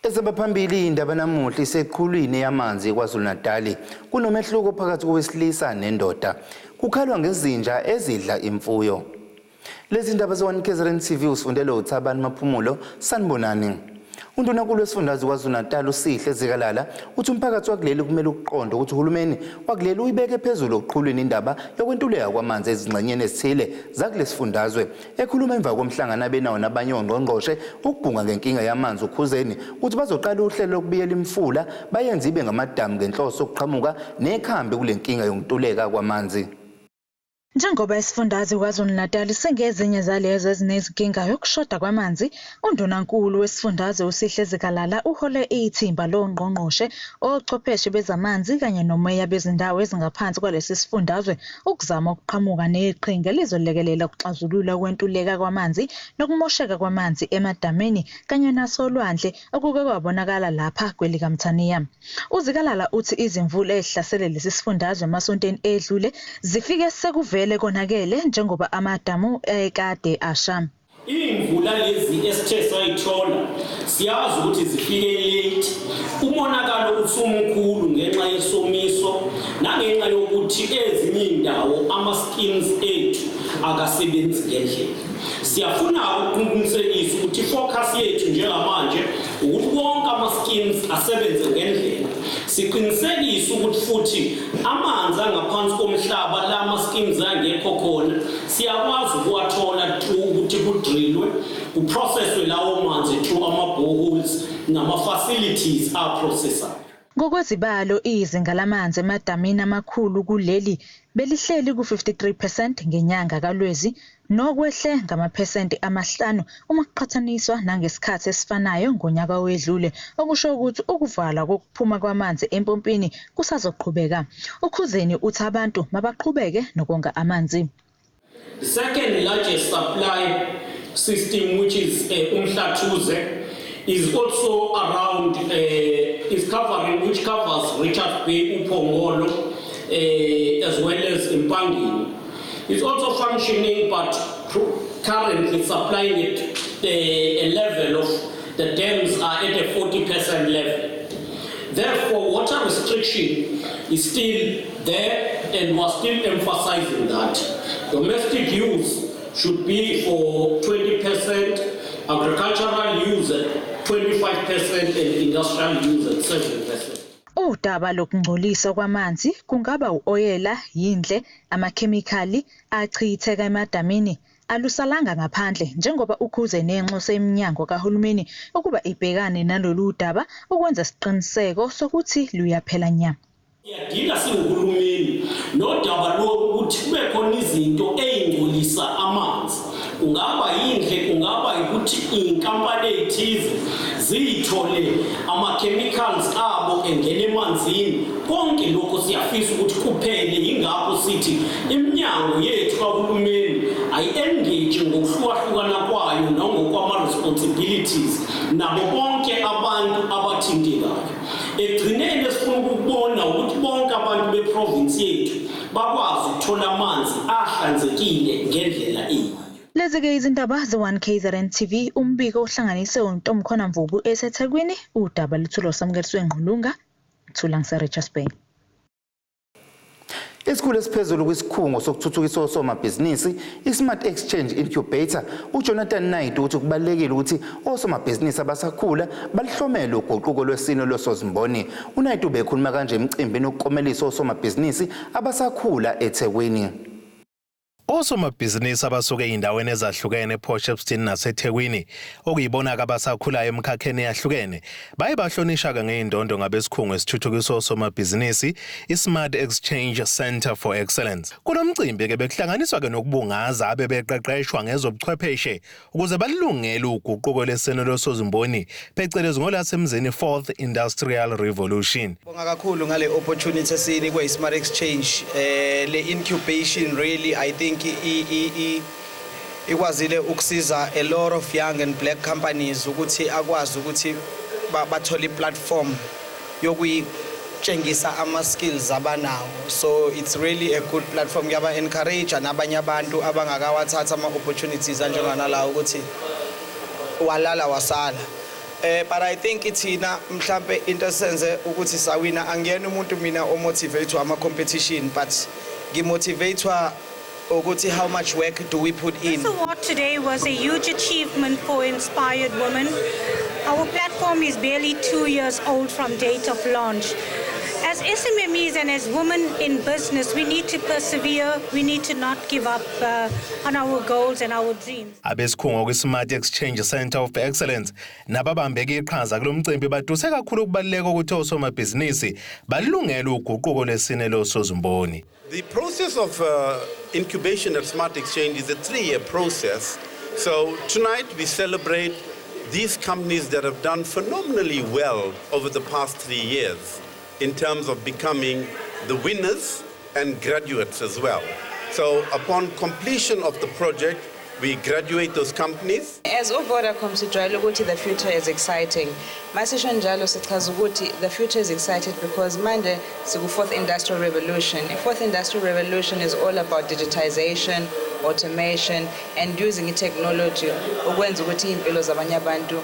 Ezabaphambili indaba namuhla iseqhulwini yamanzi KwaZulu-Natal. Kunomehluko phakathi kowesilisa nendoda. Kukhalwa ngezinja ezidla imfuyo. Lezi ndaba ze-1 KZN TV usifundele uThabani Maphumulo. Sanibonani. Undunankulu wesifundazwe KwaZulu-Natal uSihle Zikalala uthi umphakathi wakuleli kumele ukuqonde ukuthi uhulumeni wakuleli uyibeke phezulu okuqhulwini indaba yokwentuleka kwamanzi ezingxenyeni ezithile zakulesifundazwe. Ekhuluma emva komhlangano abenawo nabanye ongqongqoshe ukubhunga ngenkinga yamanzi uKhuzeni uthi bazoqala uhlelo lokubiyela imifula bayenze ibe ngamadamu ngenhloso yokuqhamuka nekhambi kule nkinga yokuntuleka kwamanzi. Njengoba isifundazwe KwaZulu-Natal singezinye zalezo ezinezinkinga yokushoda kwamanzi, uNdunankulu wesifundazwe uSihle Zikalala uhole ithimba longqongqoshe, ochwepheshe bezamanzi kanye nomeya bezindawo ezingaphansi kwalesi sifundazwe ukuzama ukuqhamuka neqhinga elizolekelela ukuxazulula ukwentuleka kwamanzi nokumosheka kwamanzi emadamini kanye nasolwandle okuke kwabonakala lapha kwelikaMthaniya. UZikalala uthi izimvula ezihlasele lesi sifundazwe emasontweni edlule zifike sekuvele konakele njengoba amadamu ekade asha. Iy'mvula lezi esithe sayithola siyazi ukuthi zifike late. Umonakalo usumkhulu ngenxa yesomiso nangenxa yokuthi ezinye iy'ndawo ama-schemes ethu akasebenzi ngendlela. Siyafuna ukuqinisekisa ukuthi i-focus yethu njengamanje ukuthi wonke ama-schemes asebenze ngendlela. Siqinisekise ukuthi futhi amanzi angaphansi komhlaba la ma-schemes angekho khona siyakwazi ukuwathola through ukuthi kudrillwe, kuprocesswe lawo manzi through ama-boreholes nama-facilities aprocessayo. Ngokwezibalo, izinga lamanzi emadamini amakhulu kuleli belihleli ku-53% ngenyanga kaLwezi, nokwehle ngamaphesenti 5 uma kuqhathaniswa nangesikhathi esifanayo ngonyaka owedlule, okusho ukuthi ukuvalwa kokuphuma kwamanzi empompini kusazoqhubeka. Ukhuzeni uthi abantu mabaqhubeke nokonga amanzi. The second largest supply system, which is Umhlathuze, is also around, is covering, which covers Richards Bay, uPhongolo, as well as Empangeni. It's also functioning, but currently supplying it a level of, the dams are at a 40% level. Therefore, water restriction is still there, and we're still emphasizing that. Domestic use should be for 20%, agricultural use at 25%, and industrial use at 7%. Udaba lokungcoliswa kwamanzi kungaba u-oyela, yindle, amakhemikhali achitheka emadamini alusalanga ngaphandle njengoba uKhuzeni enxuse iminyango kahulumeni ukuba ibhekane nalolu daba ukwenza isiqiniseko sokuthi luyaphela nya. Siyadila singuhulumeni nodaba lokuthi kube khona izinto ey'ngcolisa amanzi, kungaba yindle, kungaba ukuthi iy'nkampani ey'thize ziyithole ama-chemicals abo engena emanzini. Konke lokho siyafisa ukuthi kuphele, yingakho sithi iminyango yethu kahulumeni ayi-engage ngokuhlukahlukana kwayo nangokwama-responsibilities nabo bonke abantu abathintekayo. Ekugcineni esifuna ukubona ukuthi bonke abantu beprovinsi yethu bakwazi ukuthola amanzi ahlanzekile ngendlela eyiyo. Lezi-ke izindaba ze-1 KZN TV, umbiko ohlanganise uNtomkhona Mvubu eseThekwini, udaba luthulo samukeliswe Ngqulunga, Thula ngise-Richards Bay. Isikhulu esiphezulu kwisikhungo sokuthuthukisa osomabhizinisi i-Smart Exchange Incubator uJonathan Naidoo uthi kubalulekile ukuthi osomabhizinisi abasakhula balihlomele uguquko lwesino lwesozimboni. UNaidoo ubekhuluma kanje emcimbini wokukomelisa osomabhizinisi abasakhula eThekwini. Osomabhizinisi abasuke ey'ndaweni ezahlukene ePort Shepstone naseThekwini okuyibona-ke abasakhulayo emikhakheni eyahlukene baye bahlonisha-ke ngey'ndondo ngabesikhungo esithuthukisa osomabhizinisi i-Smart Exchange Centre for Excellence. Kulo mcimbi-ke bekuhlanganiswa-ke nokubungaza abebeqeqeshwa ngezobuchwepheshe ukuze balungele uguquko lweseno losozimboni phecelezi ngolasemzini Fourth Industrial Revolution. Bonga kakhulu ngale opportunity esiyinikwe i-Smart Exchange, le incubation. Really, I think ikwazile ukusiza a lot of young and black companies ukuthi akwazi ukuthi bathole i-platform yokuyitshengisa ama-skills abanawo. So it's really a good platform. Ngiyaba encourage nabanye abantu abangakawathatha ama-opportunities anjenganalawo ukuthi walala wasala. But I think thina mhlambe into esenze ukuthi sawina, angiyena umuntu mina omotivate ama competition, but ngimotivatewa ukuthi how much work do we put in. This award today was a huge achievement for Inspired Women. Our platform is barely 2 years old from date of launch. As SMMEs and as women in business, we need to persevere. We need to not give up on our goals and our dreams. Abesikhungo kwi-Smart Exchange Center of Excellence nababambeke iqhaza kulo mcimbi baduse kakhulu ukubaluleka ukuthi osomabhizinisi balungele uguquko lwesine losozimboni. The process of incubation at Smart Exchange is a 3-year process. So tonight we celebrate these companies that have done phenomenally well over the past 3 years in terms of becoming the winners and graduates as well. So upon completion of the project, we graduate those companies. As uVodacom sijwayele ukuthi the future is exciting. Masisho njalo sichaza ukuthi the future is excited because manje siku-fourth industrial revolution. I-fourth industrial revolution is all about digitization, automation and using i-technology ukwenza ukuthi iy'mpilo zabanye abantu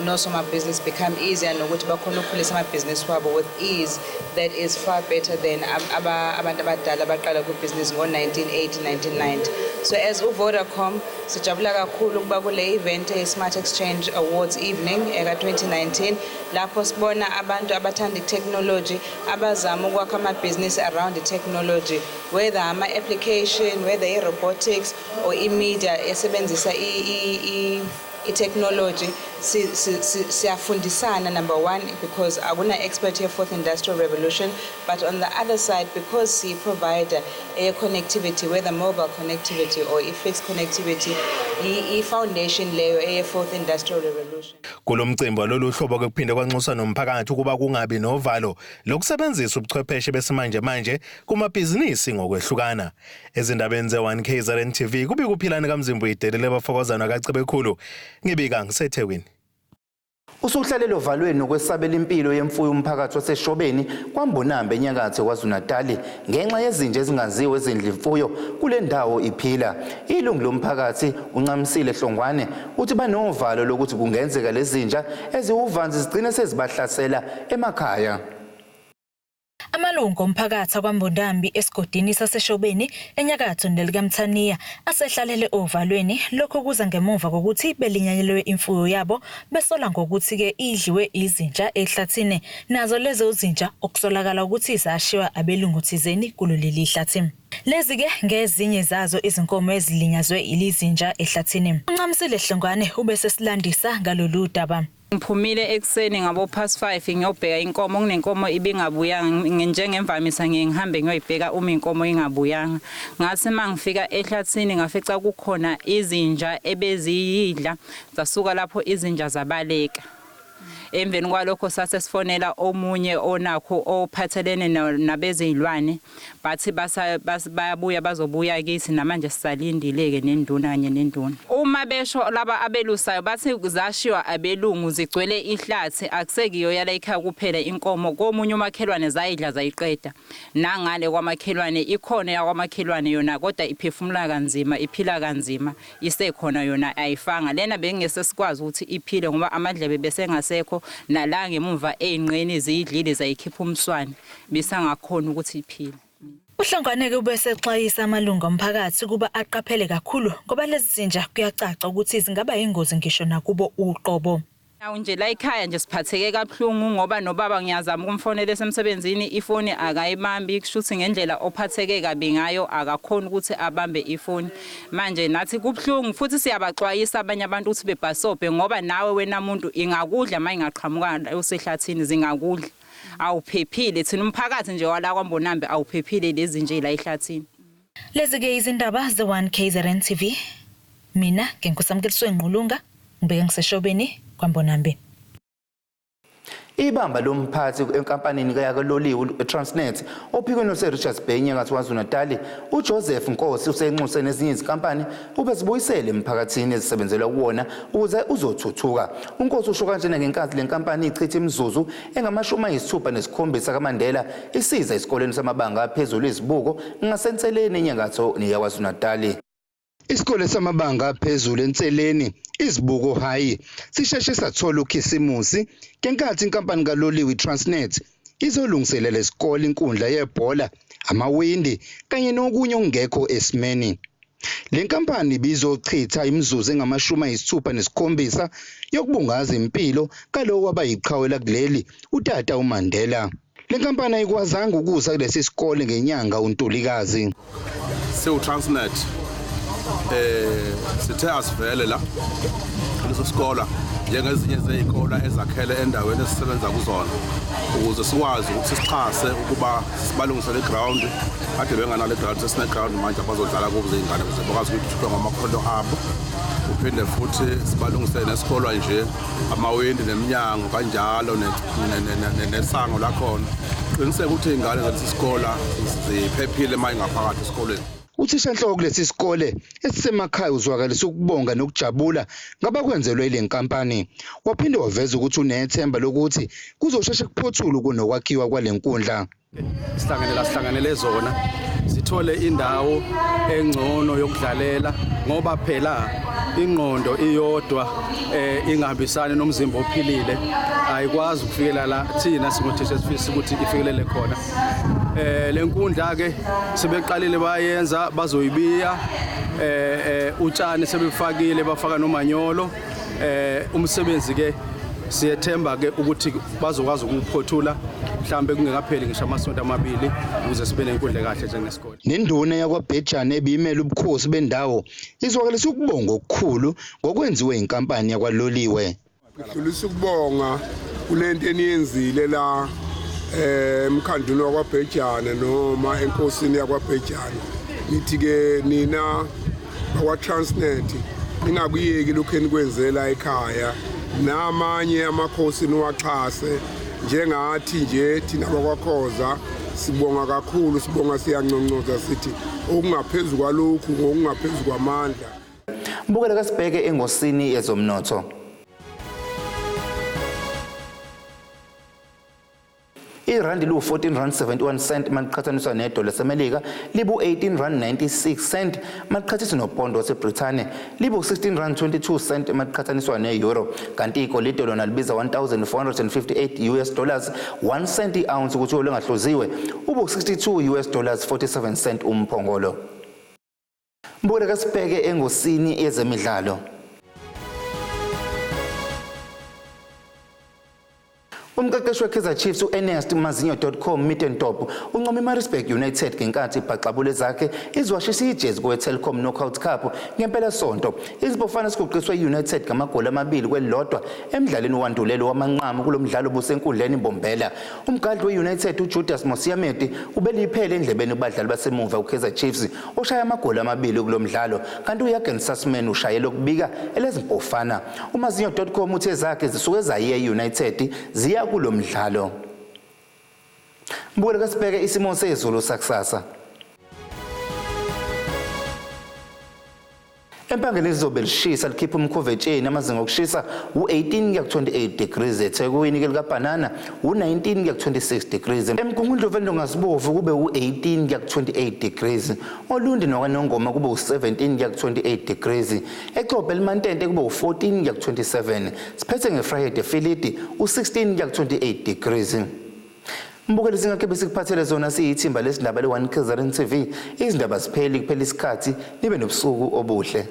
nosomabhizinisi become easier, nokuthi bakhona ukukhulisa amabhizinisi wabo with ease that is far better than abantu abadala abaqala kwibhizinisi ngo-1980, 1990. So as uVodacom sijabula kakhulu ukuba kule event ye-Smart Exchange Awards evening eka-2019, lapho sibona abantu abathanda i-technology, abazama ukwakha amabhizinisi around i-technology, whether ama-application, whether i-robotics or i-media esebenzisa i-technology. Siyafundisana, number one, because akuna expert ye-fourth industrial revolution, but on the other side, because siyi-provider eye-connectivity, whether mobile connectivity or i-fixed connectivity, i-foundation leyo eye-fourth industrial revolution. Kulo mcimbi walolu hlobo ke kuphinde kwanxusa nomphakathi ukuba kungabi novalo lokusebenzisa ubuchwepheshe besimanje manje kumabhizinisi ngokwehlukana. Ezindabeni ze-1 KZN TV kubika uPhilani kaMzimbu idelele bafokozana kaCebekhulu, ngibika ngiseThekwini. Usuhlalele ovalweni nokwesabela impilo yemfuyo umphakathi waseShobeni kwaMbonambi enyakatho KwaZulu-Natali ngenxa yezinja ezingaziwe ezidla imfuyo kule ndawo iphila. Ilungu lomphakathi uNcamisile Hlongwane uthi banovalo lokuthi kungenzeka lezi zinja eziwuvanzi zigcine sezibahlasela emakhaya. Amalungu omphakathi akwaMbonambi esigodini saseShobeni enyakatho nelikaMthaniya asehlalele ovalweni. Lokho kuza ngemuva kokuthi belinyanyelwe imfuyo yabo, besola ngokuthi-ke idliwe izinja ehlathini, nazo lezo zinja okusolakala ukuthi zashiywa abelungu thizeni kulo leli hlathi. Lezi-ke ngezinye zazo izinkomo ezilinyazwe ilizinja ehlathini. UNcamisile Hlongwane ube sesilandisa ngalolu daba. Ngiphumile ekuseni ngabo past 5 ngiyobheka inkomo. Kunenkomo ibingabuyanga. Njengemvamisa ngiye ngihambe ngiyoyibheka uma inkomo ingabuyanga. Ngathi mangifika ehlathini ngafica kukhona izinja ebeziyidla, zasuka lapho izinja zabaleka. Emveni kwalokho sase sifonela omunye onakho ophathelene nabezilwane, bathi bayabuya, bazobuya kithi. Namanje sisalindile-ke nenduna kanye nenduna. Uma besho laba abelusayo bathi zashiywa abelungu, zigcwele ihlathi, akusekiyo yala ekhaya kuphela inkomo, komunye umakhelwane zayidla zayiqeda. Nangale kwamakhelwane ikhona, yakwamakhelwane yona kodwa iphefumula kanzima, iphila kanzima, isekhona yona, ayifanga. Lena bengese sikwazi ukuthi iphile ngoba amadlebe besengasekho, nala ngemuva ey'nqeni ziyidlile zayikhipha umswane, besangakhona ukuthi iphile. UHlongwane-ke ube sexwayisa amalungu omphakathi ukuba aqaphele kakhulu ngoba lezi zinja kuyacaca ukuthi zingaba yingozi ngisho nakubo uqobo. Awu nje la ekhaya nje siphatheke kabuhlungu ngoba nobaba ngiyazama ukumfonela esemsebenzini, ifoni akayibambi. Kusho ukuthi ngendlela ophatheke kabi ngayo akakhoni ukuthi abambe ifoni. Manje nathi kubuhlungu, futhi siyabaxwayisa abanye abantu ukuthi bebhasobhe ngoba nawe wena muntu ingakudla uma ingaqhamuka usehlathini, zingakudla, awuphephile. Thina umphakathi nje wala kwaMbonambi awuphephile lezi nje la ehlathini. Lezi-ke izindaba ze-1 KZN TV. Mina nginguSamkeliswe Ngqulunga, ngibheke ngiseShobeni kwaMbonambi. Ibamba lomphathi enkampanini yakaloliwe Transnet ophikweni lwase-Richards Bay enyakatho KwaZulu-Natali uJoseph Nkosi usenxuse nezinye izinkampani ube zibuyisele emphakathini ezisebenzela kuwona ukuze uzothuthuka. UNkosi usho kanjena ngenkathi le nkampani ichitha imizuzu engu-67 kaMandela isiza esikoleni samabanga aphezulu iZibuko ngaseNseleni enyakatho neyaKwaZulu-Natali. Isikole samabanga aphezulu eNseleni Izibuko High sisheshe sathola ukhisimusi ngenkathi inkampani kaloliwe iTransnet izolungiselela isikole inkundla yebhola, amawindi kanye nokunye okungekho esimeni. Le nkampani ibizochitha imizuzu engama-67 yokubungaza impilo kalowo wabayiqhawe lakuleli utata uMandela. Le nkampani ayikwazanga ukuza kulesi sikole ngenyanga uNtulikazi. Siwu-Transnet sithe asivele la kuleso sikole njengezinye zey'kola ezakhele endaweni esisebenza kuzona ukuze sikwazi ukuthi sixhase ukuba sibalungisele i-ground. Kade benganalo i-ground, sesine-ground manje abazodlala kuzo iy'ngane ukuze bakwazi ukuthuthuka ngamakhono abo. Kuphinde futhi sibalungisele nesikolwa nje, amawindi neminyango kanjalo nesango lakhona, qiniseke ukuthi iy'ngane zalesi sikola ziphephile uma ingaphakathi esikolweni. Uthishanhloko kulesi sikole esisemakhaya uzwakalisa ukubonga nokujabula ngabakwenzelwe ile nkampani. Waphinde waveza ukuthi unethemba lokuthi kuzosheshe kuphothulwe kunokwakhiwa kwale nkundla. Sihlanganele zona zithole indawo engcono yokudlalela, ngoba phela ingqondo iyodwa ingahambisani nomzimba ophilile ayikwazi ukufikela la thina singothisha sifisa ukuthi ifikelele khona. Le nkundla ke sebeqalile bayenza, bazoyibiya, utshani sebefakile, bafaka nomanyolo. Umsebenzi ke siyethemba ke ukuthi bazokwazi ukuphothula mhlambe kungekapheli ngisho amasonto amabili ukuze sibe nenkundla kahle njengesikole. Nenduna yakwaBhejane ebimele ubukhosi bendawo izwakalisa ukubonga okukhulu ngokwenziwe inkampani yakwaloliwe. Ngidlulisa ukubonga kulento eniyenzile la emkhandlwini wakwaBhejane noma enkosini yakwaBhejane. Nithi ke nina bakwa-Transnet ningakuyeki lokhu enikwenzela ekhaya, namanye amakhosi niwaxhase njengathi nje thina bakwaKhoza sibonga kakhulu, sibonga siyanconcoza sithi okungaphezu kwalokhu ngokungaphezu kwamandla. Mbukele kasibheke engosini yezomnotho. Irandi lu-14 rand 71 cent maliqhathaniswa nedola laseMelika, libu-18 rand 96 cent maliqhathaniswa nopondo waseBrithani, libu-16 rand 22 cent maliqhathaniswa ne-euro, kanti igolide lona libiza 1458 US dollars 1 cent i-ounce ukuthi olungahluziwe ubu-62 US dollars 47 cent umphongolo. Mbukele kasibheke engosini yezemidlalo. Umqeqeshi weKaizer Chiefs u-Ernest Mazinyo.com Middendorp uncoma iMaritzburg United ngenkathi ibhaxabule zakhe iziwashisa ijezi kwe-Telkom Knockout Cup ngempelasonto. Izibofana siguqiswe i-United ngamagoli 2-1 emdlalweni owandulelo wamanqamu kulo mdlalo obusenkundleni iMbombela. Umgadli we-United uJudas Mosiamedi ubeliphele endlebeni kubadlali basemuva uKaizer Chiefs oshaya amagoli 2 kulo mdlalo, kanti uJurgen Sussman ushayele ukubika elezimpofana. UMazinyo.com uthe zakhe zisuke zayiya i-United ziya kulo mdlalo. Mbukele kasibheke isimo sezulu sakusasa. Empangeni lizobe lishisa likhipha umkhovetsheni, amazinga okushisa u-18 kuya ku-28 degrees, eThekwini ke likabhanana u-19 kuya ku-26 degrees, eMgungundlovu eNdongazibovu kube u-18 kuya ku-28 degrees, Olundi noKwaNongoma kube u-17 kuya ku-28 degrees, eXobho elimantente kube u-14 kuya ku-27, siphethe ngeFrayede Filidi u-16 kuya ku-28 degrees. Mbukeli singakhe besikuphathele zona siyithimba lesindaba le-1 KZN TV. Izindaba zipheli kuphela isikhathi, nibe nobusuku obuhle.